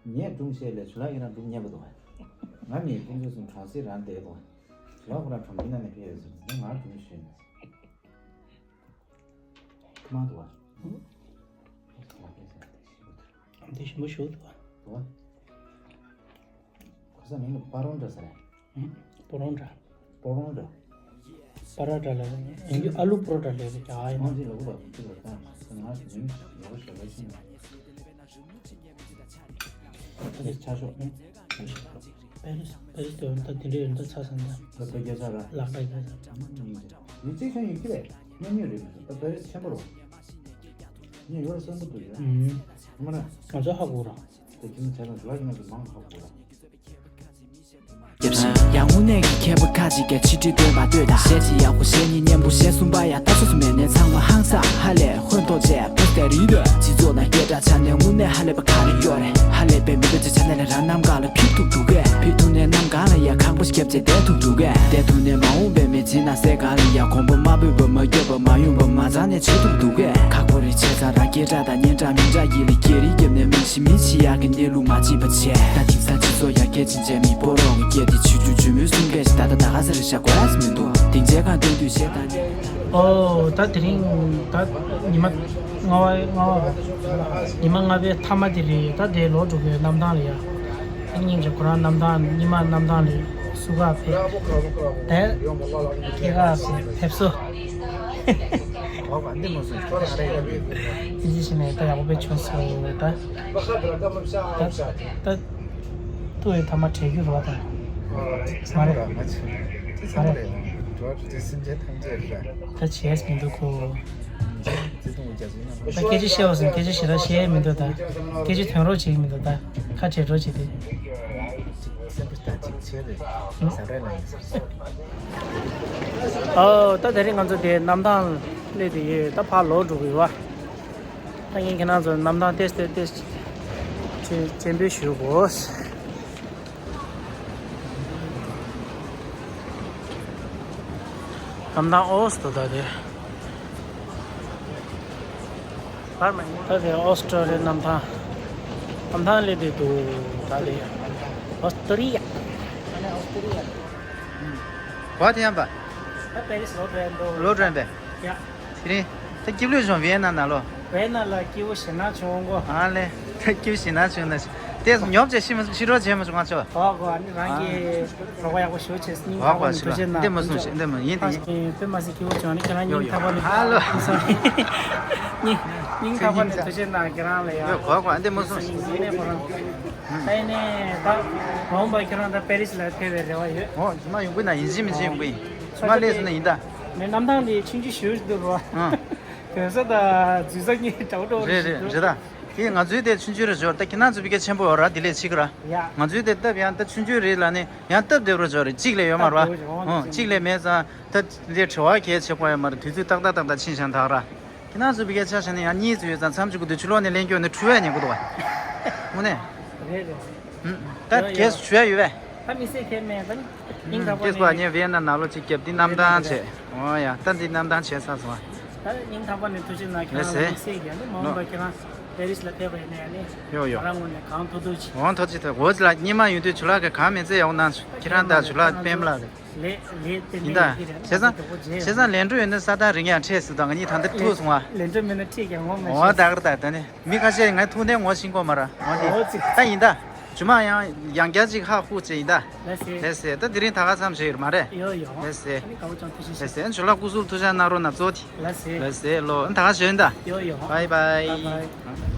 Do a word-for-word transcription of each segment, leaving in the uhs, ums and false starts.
ངས་སྒྲུང་བཤད་ལས་ཇོ་ལགས་ཁྱེད་རང་སྒྲུང་ཉན་པ་འདུག་ག་ང་མིའི་སྤུན་ཀྱག་གསུམ་གྲོང་གསེབ་རང་བསྡད་འདུག་ག་ཇོ་ལགས་ཁོ་རང་གྲོང་ཁྱེར་ནང་ནས་ཕེབས་ཡོད་ཟེར། ངས་ང་སྒྲུང་ཞུས་ནས། ཁྱི་མང་འདུག་ག་ཨ་འདི་ཞིམ་པོ་ཞིག་འདུག་ག་འདུག་ག་ཁོ་ས་མིང་ལ་པ་རོང་འདྲ་ཟེར་རེད། ཨུ། པ་རོང་འདྲ། པ་རོང་འདྲ། པ་ར་འདྲ་ལབ་ཡིན། ཡིན་རྒྱུ་ཨ་ལུ་པོ་རོ་འདྲ་ལབ་ཀྱི་ཨ་ཡིན་ན། ཁོང་ཚོས་ལབ་དགོས་པ་ཁོང་ཚོས་ལབ་ད་ང་མིང་ཡག་པོ་ཞེ་པོ་ཤེས་མེད། ཨ་ནི་ཆ་ཤོག་ཨུ། པེ་རིས། པེ་རིས་དེ་ཡོད་ད་དེ་འདྲ་ཡོད་ད་ཚ་ས་འདྲ། ད་ད་རྒྱ་ཆ་ར། ལག་པ་ཡོད་ད། ཡིན་གཅིག་ཤོད་ཡིན་གཅིག་རེད། གཉེན་ཉེ་རེད་མི་འདུག་ད་པེ་རིས་ཆེན་པོ་རོ། ངས་ཡོད་བསམ་གི་འདུག་ཡ། ཨུ། ང་ན། ང་ཚོ་ཧ་གོ་ར། ད་ཁྱིམ་ཚང་ལ་ལ་ཡིན་ན་མང་ཧ་གོ་ར། ཡང་དངོས་གནས་ཀྱི་མཁས་པ་ཁ་ཅིག་གིས་ཆིག་སྒྲིལ་སྟོན་པ་ལྟོས་དང་། གཞས་གཅིག་ཡག་པོ་གཞས་གཉིས་སྙན་པོ་གཞས་གསུམ་པ་ཡང་ད་སོ་སོ་མེད་ནས་ཚང་མ་ཧང་སང་ཧ་ལས་ཧོན་ཐོག་བྱས་ཕུ་སྟེ་རིལ་དོད་སྤྱི་ཚོགས་ནང་སྐད་གྲགས་ཆགས་ནས་དངོས་གནས་ཧ་ལས་པ་ག་རེ་ཡོད་རེད། ཧ་ལས་པའི་མི་འདོད་ཅིག་ཆ་ནས་ལས་རང་གནམ་གང་ལ་ཕེབས་ཐུབ་འདུག་གས། ཕེབས་ཐུབ་ནས་གནམ་གང་ལ་ཡ་ཁང་པ་ཞིག་བརྒྱབ་བྱས་བསྡད་ཐུབ་འདུག་གས། བསྡད་ཐུབ་ནས་མ་འོངས་པའི་མི་ཚེ་ནང་སེ་གང་ལ་ཡ་གོམ་པ་མ་སྤོས་པ་མ་བརྒྱབ་པ་མ་ཡོང་པ་མ་ཚང་ནས་བྱེད་ཐུབ་འདུག་གས། ཁག་པོ་རེ་བྱས་ཙང་རང་སྐད་གྲགས་དང་སྙན་གྲགས་མིང་གྲགས་ཡིན་ལ་སྐད་རིགས་བརྒྱབ་ནས་མི་ཤི་མི་འཆི་ཡག་གི་གནས་ལུགས་མ་བརྗེད་པ་བྱས། ད་དེང་སང་སྤྱི་ཚོགས་ཡར་རྒྱས་ཕྱིན་བྱས་མི་སྤོ་རོགས་ཀྱི་སྐད་དེ་ཆུ་ཆུ་ཆུ་མོའི་གསུང་སྐད་ཞིག་ད་ད་ད་ག་ས་རེ་བཞག་དགོས་ཡ་མི་འདུག་སྡིངས་ཆའི་སྒང་སྟོན་དུས་གཞས་བཏང་ནས། ཨོ་ད་དེ་རིང་ད་ཉི་མ་ལྔ་པ་ལྔ་པ་ཉི་མ་ལྔ་པའི་མཐའ་མ་དེ་རེད། ད་དེ་ལོག་འགྲོ་གི་ཡོད་གནམ་ཐང་ལ་ཡ། ཨ་ནི་སྙིང་རྗེ་ཁོ་རང་གནམ་ཐང་ཉི་མ་གནམ་ཐང་ལ་སུ་ག་ཕེབས། དེ་སྐྱེ་ག་ཕེབས་སོ། གོ་ག་འདི་མོ་སོང་ཁོ་རང་རེད་ཡོད་འདི། འདི་ཞིག་ནས་ད་ཡག་པོ་དཔེ་བྱུང་སོང་ད། ད་ད་ཏུ་ཡི་ཐ་མ་བྲལ་རྒྱུ་རོ་ད། མ་རེད། མ་བྱུང་། མ་རེད། ད་བྱས་མི་འདུག་གོ། ད་སྐད་ཆ་བཤད་པ་སོང་སྐད་ཆ་ཞེ་དྲག་བཤད་མི་འདུག་ད། སྐད་ཆ་ཐོན་རོགས་བྱེད་མི་འདུག་ད། ཁ་བྲལ་རོགས་བྱེད་དེ། ཨོ་ད་དེ་རིང་ང་ཚོ་དེ་གནམ་ཐང་སླེབས་དེ་ཡོད་ད། ཕར་ལོག་འགྲོ་གི་ཡོད་པ། ད་ངས་ཁྱེད་རང་ཚོ་གནམ་ཐང་ཏེས་ཏེ་ཏེས་སྤྱན་འབུལ་ཞུ་དགོས། གནམ་ཐང་ཨོ་སི་ཏོ་ད་དེ། ད་དེ་ཨོ་སི་ཏྲོ་ལི་ཡའི་གནམ་ཐང་། གནམ་ཐང་སླེབས་དེ་འདུག་ད་དེ་ཨོ་སི་ཏྲོ་ལི་ཡ། གོ་དེ་ཡང་པ། ད་པེ་རིས་ལོ་དྲན་འདུག་ལོ་དྲན་པས། ཡ། དེ་རིང་། ད་སྐྱིད་ལོས་བྱུང་བི་ཡེ་ན་ན་ལོ། བི་ཡེ་ན་ལ་སྐྱིད་པོ་ཞེ་ན་བྱུང་གོ་ཨ་ལེ། ད་སྐྱིད་པོ་ཞེ་ན་བྱུང་ན་ཤི། དེ་ཉོབ་ཅེས་ཤི་མ་ཤི་རོགས་བྱས་མ་བྱུང་ང་ཚོ། གོ་གོ་ཨ་ནི་རང་གི་རོགས་པ་ཡག་པོ་ཞུ་ཆེ་སྙིང་ཐག་པ་ནས་ཐུགས་རྗེ་གནང་། འདི་མ་གསུངས་ཤིག་འདི་མ་ཡིན་དེ་ཡིན། དཔེ་མ་སྲིད་སྐྱིད་པོ་བྱུང་ཨ་ནི་ཁྱེད་རང་སྙིང་ཐག་པ་ནས། ཧ་ལོ། སྙིང་སྙིང་ཐག་པ་ནས་ཐུགས་རྗེ་གནང་ཁྱེད་རང་ལ་ཡ། ཡོ་གོ་གོ་ཨ་འདི་མ་གསུངས་ཤིག་ངས་ཁོ་རང་། ད་ཡིན་ནའི་ད་མ་འོངས་པ་ཁྱེད་རང་ད་པེ་རི་སི་ལ་ཕེབས་པའི་རེ་བ་ཡོད། འོ་ཇི་མ་ཡོང་གི་ན་ཡིན་གཅིག་མིན་གཅིག་ཡོང་གི་ཡིན། ཇི་མ་སླེབས་སོང་ན་ཡིན་ད། ངས་གནམ་ཐང་ལ་ཆུང་ཆུང་ཞུ་འདུག་རོ། ཨང་། དོན་ས་དང་འཛུལ་ས་གཉིས་འདྲ་བོ་འདྲ་བོ་རེད་རེད་ཞིག་འདུག་རེད་ད། དེ་ང་ཚོའི་དེ་ཆུང་ཆུང་རེད་ཞོར་ད་ཁྱེད་རང་ཚོ་བི་ཀའི་ཆེན་པོ་ཡོད་ར་དེ་ལས་ཕྱི་གི་ར། ཡ། ང་ཚོའི་དེ་སྟབས་ཡང་ད་ཆུང་ཆུང་རེད་ལ་ནི་ཡང་སྟབས་བདེ་བོ་ཞོར་རེད་གཅིག་ལས་ཡོད་མ་ར་བ། ཨང་གཅིག་ལས་མེད་ཙང་ད་ལས་དྲི་བ་གལ་ཆེ་གོ་ཡ་མ་ར་དུས་ཚོད་ཏག་ཏག་ཏག་ཏག་ཕྱིན་ཤང་ཐག་ར། ཁྱེད་རང་ཚོ་བི་ཀའི་ཆ་བཞག་ན་ཡང་གཉིས་ཚོ་ཡོད་ཙང་མཚམས་གཅིག་གི་དུས་ཕྱི་ལོགས་ནས་ལེན་སྐྱོན་ནས་འཁྲུལ་བས་ཉེ་གི་འདུག་བ། དངོས་གནས། རེད་རེད། ད་གས་སུ་ཞུ་ཡ་ཡོད་པས། ད་མི་སེ་ཁས་མེད་ད་ནི། སྙིང་ཐག་པ་ནས། ངས་བི་ཡེ་ན་ན་ལོ་གཅིག་བརྒྱབ་འདི་གནམ་ཐང་བྱས། འོ་ཡ་ད་འདི་གནམ་ཐང་བྱས་ཚར་སོང་ཨ། ད་སྙིང་ཐག་པ་ནས་ཐུགས་རྗེ་གནང་ཁྱེད་རང་ལ་མི་སེ་གས་ནི་མ་འོངས་པ་ཁྱེད་རང་པེ་རི་སི་ལ་ཕེབས་པ་ཡིན་ན་ཡང་ནི། ཡོ་ཡོ། ང་རང་ངོས་ནས་གང་ཐུབ་ཐུབ་བྱེད། འོང་ཐུབ་ཆེ་ཐུབ་འོ་ཙི་ལ་སྙེ་མ་ཡོད་དུས་ཇུ་ལགས་ཀྱི་གང་མེད་ཚེ་ཡོང་གནང་ཁྱེད་རང་ད་ཇུ་ལགས་པེམ་ལགས་རེད། ལས་ལས་དེ་ཡིན་ད། བྱས་ཙང་། བྱས་ཙང་ལན་འགྲོ་ཡོད་ན་ས་ཐག་རིང་ཡང་འཕྲད་སྲིད་དང་ང་གཉིས་ད་འདིར་ཐུག་སོང་བ། ལན་འགྲོ་མེད་ན་འཕྲད་ཀྱང་ངོ་མ་ཤེས། འོ་ད་གར་ད་ད་ནི་མི་ཁ་ཤས་ང་ཐུག་ནས་ངོ་ཤེས་གོ་མ་ར་འོ་དེ། འོ་ཙི། ད་ཡིན་ད། ཇུ་མ་ཡང་ཡང་བསྐྱར་ཅིག་ཧ་ཧུ་བྱས་ཡིན་ད། ལགས་སེ། ལགས་སེ་ད་དེ་རིང་ད་ག་མཚམས་བྱས་ཡོད་མ་རེད། ཡོ་ཡོ། ལགས་སེ། ཨ་ནི་དགའ་བོ་ཅང་ཐུགས་རྗེ་ཆེ། ལགས་སེ་ཇུ་ལགས་སྐུ་གཟུགས་ཐུགས་ཅག་གནང་རོགས་གནང་གཙོ་དེ། ལགས་སེ། ལགས་སེ་ལོ་ད་ག་བྱས་ཡིན་ད། ཡོ་ཡོ། བའི་བའི། བའི་བའི།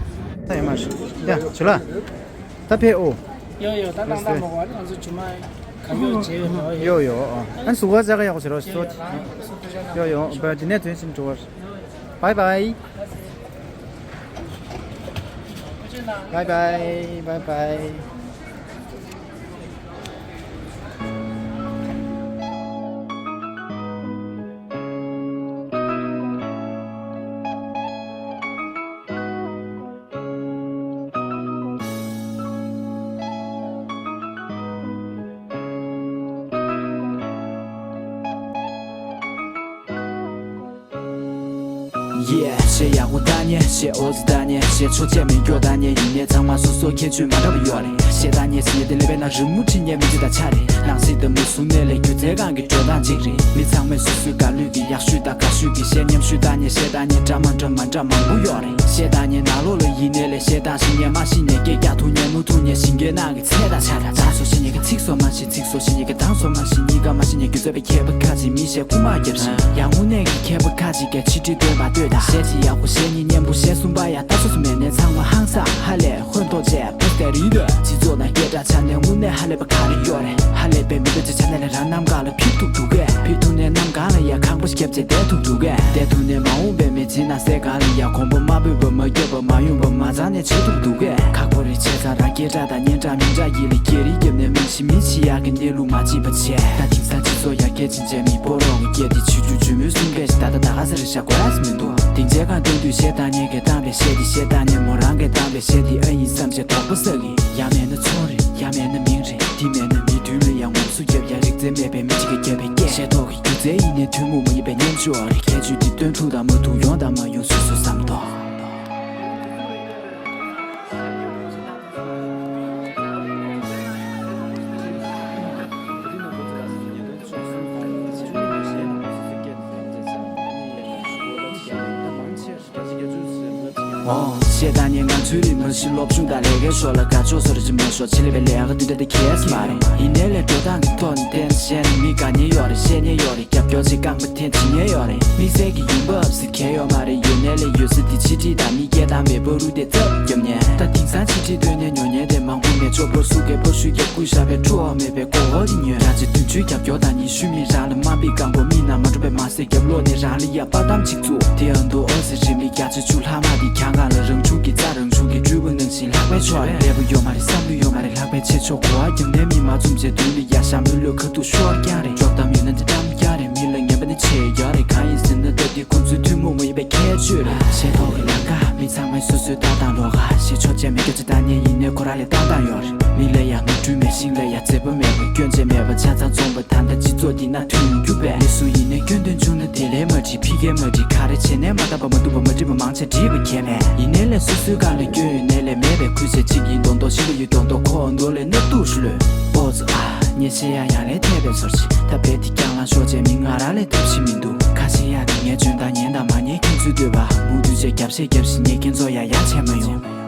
ད་ཡོད་མ་ཤི། ཡ་ཇུ་ལགས། ད་ཕེབས་ཨོ། ཡོ་ཡོ་ད་ལགས་སེ། ད་ལྟ་མ་གོ་ཨ་ནི་ང་ཚོ་ཇུ་མ་ག་ཡོ་བྱས་ཡོད་མ་ཡོ། ཡོ་ཡོ་ཨ་ནི་གཟུགས་པོ་ཙག་ག་ཡག་པོ་བྱེད་རོགས་གཙོ་དེ། ཡོ་ཡོ་བའི་དེ་ནས་དོན་ཆེན་འགྲོ་བར། བའི་བའི། བའི་བའི་བའི་བའི། Yeah། གཞས་ཡག་པོ་ལྟ་ཉན། གཞས་ཨོ་ཙི་ལྟ་ཉན། གཞས་ཆོ་ཆས་མེད་སྐྱོ་ལྟ་ཉན། ཡིན་ནའི་ཚང་མ་སོ་སོ་ཁྱད་ཆོས་མ་འདྲ་བ་ཡོད་རེད། གཞས་ལྟ་ཉན་ཟེར་ཉན་དེ་ལེ་བའི་ནང་རི་མོ་བྲིས་ཉན་མི་ཚེ་དང་ཆ་རེད། ནང་སྲིད་དུ་མི་བཟུང་ནས་ལས་སྒྱུ་རྩལ་གང་གི་འགྲོ་སྟངས་གཅིག་རེད། མི་ཚང་མས་སོ་སོའི་དགའ་ལུས་ཀྱི་ཡག་ཤོས་དང་དགའ་ཤོས་ཀྱི་གཞས་མཉམ་ཤོས་ལྟ་ཉན། གཞས་ལྟ་ཉན་འདྲ་མ་འདྲ་མ་འདྲ་མང་པོ་ཡོད་རེད། གཞས་ལྟ་ཉན་ནང་ལོགས་ལ་ཡིན་ནའི་ལས་གཞས་ལྟ་ཤེས་ཉན་མ་ཤེས་ཉན་སྐད་རྒྱག་ཐུབ་ཉན་མ་ཐུབ་ཉན་ཞིང་ཁའི་ནང་གི་ཚལ་དང་ཆ་ར། གྲངས་སོ་ཤེས་ཉན་གྱི་ཚིག་སོ་མ་ཤེས། ཚིག་སོ་ཤེས་ཉན་གྱི་གྲངས་སོ་མ་ཤེས། གཉིས་ཀ་མ་ཤེས་ཉན་སྒྱུ་རྩལ་པའི་མཁས་པ་ཁ་ཅིག་མི་ཤེས་རྐུ་མ་རྒྱབ་ཤིང་། ཡང་དངོས་གནས་ཀྱི་མཁས་པ་ཁ་ཅིག་གིས་ཕྱི་དྲིལ་སྟོན་པ་ལྟོས་དང་། གཞས་གཅིག་ཡག་པོ་གཞས་གཉིས་སྙན་པོ་གཞས་གསུམ་པ་ཡང་ལྟ་ཚོད་མེད་ནས་ཚང་མ་ཧང་སང་ཧ་ལས་ཧོན་ཐོག་བྱས་ཕོ་སྟེ་རིད་འདོད། སྤྱི་ཚོགས་ནང་སྐད་གྲགས་ཆགས་ནས་དངོས་གནས་ཧ་ལས་པ་ག་རེ་ཡོད་རེད། ཧ་ལས་པའི་མི་འདོད་ཅིག་ཆགས་ནས་ལས་རང་གནམ་གང་ལ་ཕེབས་ཐུབ་འདུག་གས། ཕེབས་ཐུབ་ནས་གནམ་གང་ལ་ཡང་ཁང་པ་ཞིག་བརྒྱབ་བྱས་བསྡད་ཐུབ་འདུག་གས། བསྡད་ཐུབ་ནས་མ་འོངས་པའི་མི་ཚེ་ནང་སའི་སྒང་ལ་ཡང་གོམ་པ་མ་སྤོས་པ་མ་བརྒྱབ་པ་མ་ཡོང་པ་མ་ཚང་ནས་བྱེད་ཐུབ་འདུག་གས། ཁག་པོ་རེད་བྱས་ཙང་རང་སྐད་གྲགས་དང་སྙན་གྲགས་མིང་གྲགས་ཡིན་ལ་སྐད་རིགས་བརྒྱབ་ནས་མི་ཤི་མི་འཆི་ཡག་གི་གནས་ལུགས་མ་བརྗེད་པ་བྱས། ད་དེང་སང་སྤྱི་ཚོགས་ཡར་རྒྱས་ཕྱིན་བྱས་མི་སྤོ་རོགས་ཀྱི་སྐད་དེ་ཆུ་ཆུ་ཆུ་མོའི་གསུང་སྐད་ཞིག་ད་ལྟ་ད་ག་ས་རེད་ཤག་གོ་ཡ་ས་མི་འདུག་སྡིངས་ཆའི་སྒང་སྟོན་དུས་གཞས་བཏང་ཉན་གྱིས་བཏང་པའི་གཞས་དེ། གཞས་བཏང་ཉན་མོ་རང་གིས་བཏང་པའི་གཞས་དེ་ཨ་ཡིན་བསམ་བྱས་དོགས་པ་ཟ་གི། ཡ་མེད་ན་ཚོང་རེད། ཡ་མེད་ན་མིང་རེད། དེ་མེད་ན་མི་མཐུན་ལ་ཡང་ངོམ་སོ་རྒྱབ་ཡ་རིག་རྩལ་མེད་པའི་མི་གཅིག་གིས་བརྒྱབ་པའི་སྐད། གཞས་ཐོག་གི་སྒྱུ་རྩལ་ཡིན་ནའི་ཐུན་མོང་མ་ཡིན་པའི་སྙན་ཆོས་རེད། ཁྱད་ཆོས་འདི་སྟོན་ཐུབ་དང་མ་ཐུབ་ཡོང་དང་མ་ཡོང་སོ་སོས་བསམ་དོ། ཨོ། གཞས་བཏང་ཉན་ང་ཚོའི་རིག་གནས་ཤིག་སློབ་སྦྱོང་དང་ལས་ཀའི་ཕྱོགས་ལ་དགའ་ཕྱོགས་སོ་རེ་ཅིག་མ་ཤོར་ཕྱི་ལས་པའི་ལས་ཀ་འདི་འདྲ་དེ་གས་མ་རེད། ཡིན་ནའི་ལས་འགྲོ་སྟངས་ཀྱི་ཐོག་ནས་བལྟས་ན་གཞས་ནི་མི་དགའ་ཉན་ཡོད་རེད། བཤད་ཉན་ཡོད་རེད། རྒྱབ་སྐྱོར་ཅིག་རྐང་པ་འཐེན་བྱེད་ཉན་ཡོད་རེད། དམིགས་བསལ་གྱི་ཡོང་འབབ་ཟེར་གས་ཡོད་མ་རེད། ཡོད་ནའི་ལས་ཡོད་ས་དེ་ཕྱི་དྲིལ་དང་མི་སྐད་དང་མེ་འབར་རུ་དེ་རྩབ་རྒྱབ་ཉན། ད་དེང་སང་ཕྱི་དྲིལ་སྟོན་ནས་ཉོ་ཉན་དེ་མང་པོ་མེད། ཅོ་པོར་སུ་གས་པོ་ཤུ་གས་བཀུག་བཞག་པའི་ཁྲོ་བ་མེད་པའི་གོ་བོ་དེ་ཉོས། བརྒྱ་ཆ་བདུན་ཅུའི་རྒྱབ་སྐྱོར་དང་ཉི་ཤུ་མི་རང་ལ་དམའ་འབེབས་གང་དགོས། མི་རྣམས་མ་འགྲོ་བའི་མ་ཟད་རྒྱབ་ལོག་ནས་རང་ལ་ཡ་པར་གཏམ་ཅིག་བཙུགས། དེ་ཡང་འདུག་ཨོ་ཟེར་རེད། མི་བརྒྱ་ཆ་བཅུ་ལྷག་མ་དེ་གྱང་གང་ལ་རང་བྱུང་གི་རྩྭ་རང་བྱུང་གི་སྤྲུལ་སྐུ་ནང་བཞིན་ལྷག་པའི་ཕྱོགས་རེད། ལེགས་པོ་ཡོད་མ་རེད། བསམ་བློ་ཡོད་མ་རེད། ལྷག་པའི་ཆེ་ཆོག་གོ་བ་རྒྱབ་ནས་མི་མ་འཛོམས་བྱས་མདུན་ལ་ཡ་ཞྭ་མོའི་བློས་ཁ་ཐུག་ཤོར་རྐྱང་རེད། དཀྲོག་གཏམ་ཡོད་ན་འདི་བཀྲམ་རྐྱང་རེད། མི་ལ་ངན་པ་ནི་བྱེད་ཡག་རེད། གང་ཡིན་ཟེར་ན་ད་འདི་ཁོང་ཚོའི་ཐུན་མོང་མ་ཡིན་པའི་ཁྱད་ཆོས་རེད། གཞས་ཐོག་གི་ལམ་ཁ་མི་ཚང་མས་སོ་སོའི་ལྟ་སྟངས་ལོགས་ཀ་གཞས་ཆོ་ཆས་མི་སྐད་ཆ་ལྟ་ཉན་ཡིན་ནའི་ཁོ་རང་ལ་བཏང་སྟངས་ཡོད་རེད། མི་ལ་ཡ་ནོར་འཁྲུལ་མེད། ཤིང་ལ་ཡ་མཛེས་པོ་མེད་པ་སྐྱོན་ཆ་མེད་པ་ཆ་ཚང་འཛོམས་པ་ད་ལྟ་སྤྱི་ཚོགས་འདི་ན་མཐུན་རྒྱུ་བས། མི་སུ་ཡིན་ནའི་སྐྱོན་འདོན་བྱུང་ན་དེ་ལས་མ་འགྲིག་ཕི་གས་མ་འགྲིག་ག་རེ་བྱས་ནའི་མ་བཏབ་པ་མ་བཏུབ་པ་མ་འགྲིག་པ་མང་ཆེ་འགྲིག་པ་གལ་མེད། ཡིན་ནའི་ལས་སོ་སོའི་སྒང་ལ་སྐྱོན་ཡོད་ནའི་ལས་མེད་པའི་ཁུལ་བྱས་གཅིག་ཡིན་མདོག་མདོག་ཤིང་ལ་ཡོད་མདོག་མདོག་ཁོག་མདོག་ལས་སྣབས་སྡུག་ཤུ་ལོས། ཨོ་ཙི་ཨ། ཉེས་ཆད་ཡང་ཡང་ལས་ཐེབས་པའི་ཚོར་ཆེ། ད་བེད་དེ་རྐྱང་ལ་ཤོར་བྱས་མི་ང་རང་ལས་ཐབས་ཤེས་མི་འདུག་ཁ་ཤས་ཡག་གི་ངའི་འཇོན་ཐང་ཉན་དང་མ་ཉན་ཁྱེད་ཚོའི་འདོད་པ་མུ་མཐུད་བྱས་རྒྱབ་བཤད་རྒྱབ་བཞིན་ངས་ཁྱེད་ཚོ་ཡ་ཡ་བྱས་མ་ཡོང་།